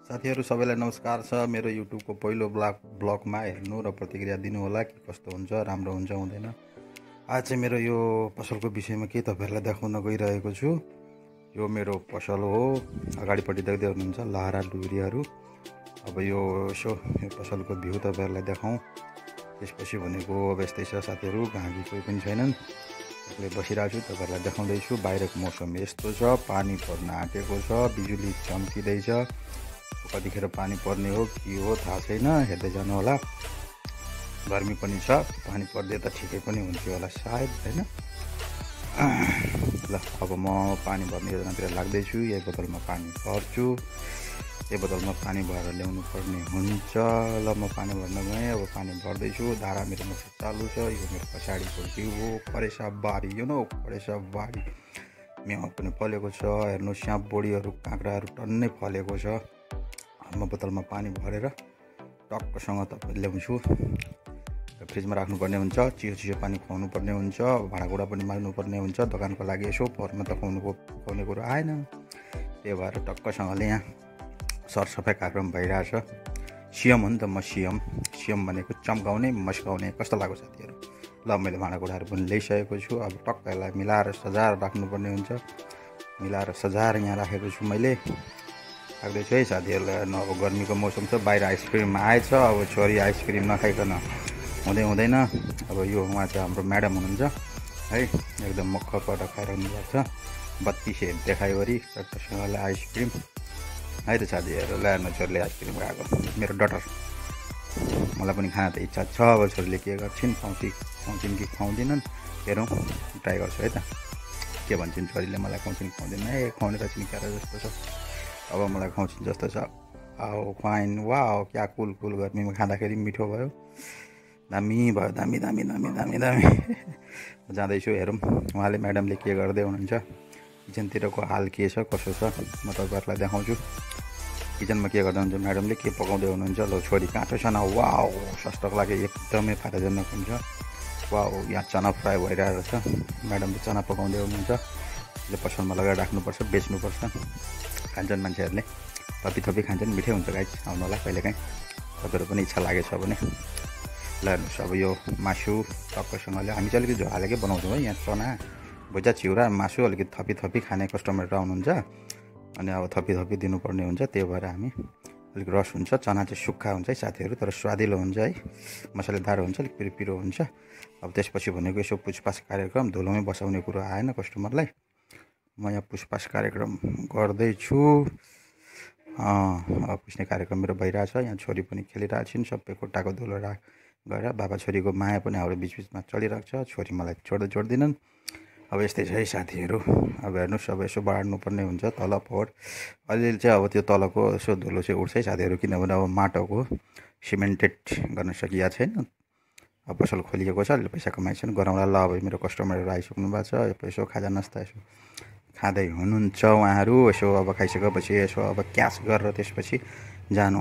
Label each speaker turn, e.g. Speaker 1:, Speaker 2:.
Speaker 1: साथीहरु सबैलाई नमस्कार छ। मेरो YouTube को पहिलो ब्लगमा हेर्नु र प्रतिक्रिया दिनु होला कि कस्तो हुन्छ, राम्रो हुन्छ हुँदैन। आज चाहिँ मेरो यो पसलको विषयमा के तपाईहरुलाई देखाउन गइरहेको छु। यो मेरो पसल हो। अगाडिपट्टि देख्दै हुनुहुन्छ लहरा डुरियाहरू। अब यो यसो यो पसलको भ्यू तपाईहरुलाई देखाउँ। त्यसपछि भनेको अब यस्तै छ साथीहरु, गाहकी कोही पनि छैनन्। एक्लै बसिरहेको छु, तपाईहरुलाई देखाउँदै छु। बाहिरको मौसम यस्तो छ, पानी पर्न आँटेको छ, बिजुली चम्किदै छ। कतिखेर पानी पर्ने हो के हो थाहा छैन, हेर्दै जानु होला। गर्मी पनि छ, पानी पर्दै त ठिकै पनि हुन्थ्यो होला सायद, हैन। ल अब म पानी भर्ने योजनातिर लाग्दैछु। यही बोतलमा पानी भर्छु। यही बोतलमा पानी भरेर ल्याउनु पर्ने हुन्छ। ल म पानी भर्न गएँ। अब पानी भर्दैछु। धारा मेरोमा चालु छ। यो मेरो पछाडिको भ्यू हो। परेसाबारी, यो न परेसाबारी मेवा पनि फलेको छ। हेर्नु स्याप बोडीहरू काँक्राहरू टन्नै फलेको छ। म बोतलमा पानी भरेर टक्कसँग तपाईँ ल्याउँछु। फ्रिजमा राख्नुपर्ने हुन्छ। चिसो पानी खुवाउनु पर्ने हुन्छ। भाँडाकुँडा पनि मार्नुपर्ने हुन्छ। दोकानको लागि यसो परमा त खुवाउने कुरो आएन। त्यही भएर टक्कसँगले यहाँ सरसफाइ कार्यक्रम भइरहेछ। सिएम हो नि त म, सिएम भनेको चम्काउने मस्काउने। कस्तो लाग्यो साथीहरू? ल मैले भाँडाकुँडाहरू पनि ल्याइसकेको छु। अब टक्क यसलाई मिलाएर सजाएर राख्नुपर्ने हुन्छ। मिलाएर सजाएर यहाँ राखेको छु मैले। राख्दैछु है साथीहरूलाई। हेर्नु अब गर्मीको मौसम छ, बाहिर आइसक्रिम आएछ। अब छोरी आइसक्रिम नखाइकन हुँदैन। अब यो उहाँ चाहिँ हाम्रो म्याडम हुनुहुन्छ है, एकदम मक्ख पट खाइरहनु भएको छ। बत्ती सेट देखाइवरी चट्टसँगले आइसक्रिम है त साथीहरू। ल हेर्नु छोरीले आइसक्रिम खाएको, मेरो डटर। मलाई पनि खान त इच्छा छ। अब छोरीले के गर्छिन्, खुवाउँछिन् कि खुवाउँदिनन्, हेरौँ, ट्राई गर्छु है त। के भन्छन् छोरीले, मलाई खुवाउँछिन् खुवाउँदिन। खुवाउने रहेछन् क्या जस्तो छ। अब मलाई खुवाउँछिन् जस्तो छ। आओ फाइन, वाओ क्या कुल गर्मीमा खाँदाखेरि मिठो भयो, दामी भयो, दामी दामी दामी दामी दामी। जाँदैछु, हेरौँ उहाँले म्याडमले के गर्दै हुनुहुन्छ, किचनतिरको हाल के छ कसो छ म तपाईँहरूलाई देखाउँछु। किचनमा के गर्दै हुनुहुन्छ म्याडमले, के पकाउँदै हुनुहुन्छ। ल छोरी काँचो चना, वाओ सस्तोको लागि एकदमै फाइदाजनक हुन्छ। वाओ यहाँ चना फ्राई भइरहेको छ। म्याडमले चना पकाउँदै हुनुहुन्छ। यसले पसलमा लगाएर राख्नुपर्छ, बेच्नुपर्छ। खान्छन् मान्छेहरूले, थपी खान्छन्, मिठै हुन्छ। गाइस आउनु होला कहिलेकाहीँ, तपाईँहरू पनि इच्छा लागेछ भने। ल हेर्नुहोस् अब यो मासु टक्कसँगले हामी चाहिँ अलिकति झोल हालेकै बनाउँछौँ है। यहाँ चना भुजा चिउरा मासु अलिकति थपी खाने कस्टमरहरू आउनुहुन्छ, अनि अब थपी दिनुपर्ने हुन्छ। त्यही भएर हामी अलिक रस हुन्छ। चना चाहिँ सुक्खा हुन्छ है साथीहरू, तर स्वादिलो हुन्छ है, मसलेदार हुन्छ, अलिक पिरो हुन्छ। अब त्यसपछि भनेको यसो पुछपाछ कार्यक्रम, धुलोमै बसाउने कुरो आएन कस्टमरलाई। म यहाँ पुछपाछ कार्यक्रम गर्दैछु। पुछ्ने कार्यक्रम मेरो भइरहेछ। यहाँ छोरी पनि खेलिरहेछन्, सबै खुट्टाको धुलो गएर बाबा छोरीको माया पनि हाम्रो बिचमा चलिरहेको छ। छोरी मलाई छोड्दिनन्। अब यस्तै छ है साथीहरू। अब हेर्नुहोस्, अब यसो बढार्नुपर्ने हुन्छ तल पट। अलिअलि चाहिँ अब त्यो तलको यसो धुलो चाहिँ उठ्छ है साथीहरू, किनभने अब माटोको सिमेन्टेड गर्न सकिएको छैन। अब पसल खोलिएको छ, अहिले पैसा कमाइछन्, गरौँला। ल अब मेरो कस्टमरहरू आइसक्नु भएको छ। यसो खाजा नास्ता यसो खाँदै हुनुहुन्छ उहाँहरू। यसो अब खाइसकेपछि यसो अब क्यास गरेर त्यसपछि जानु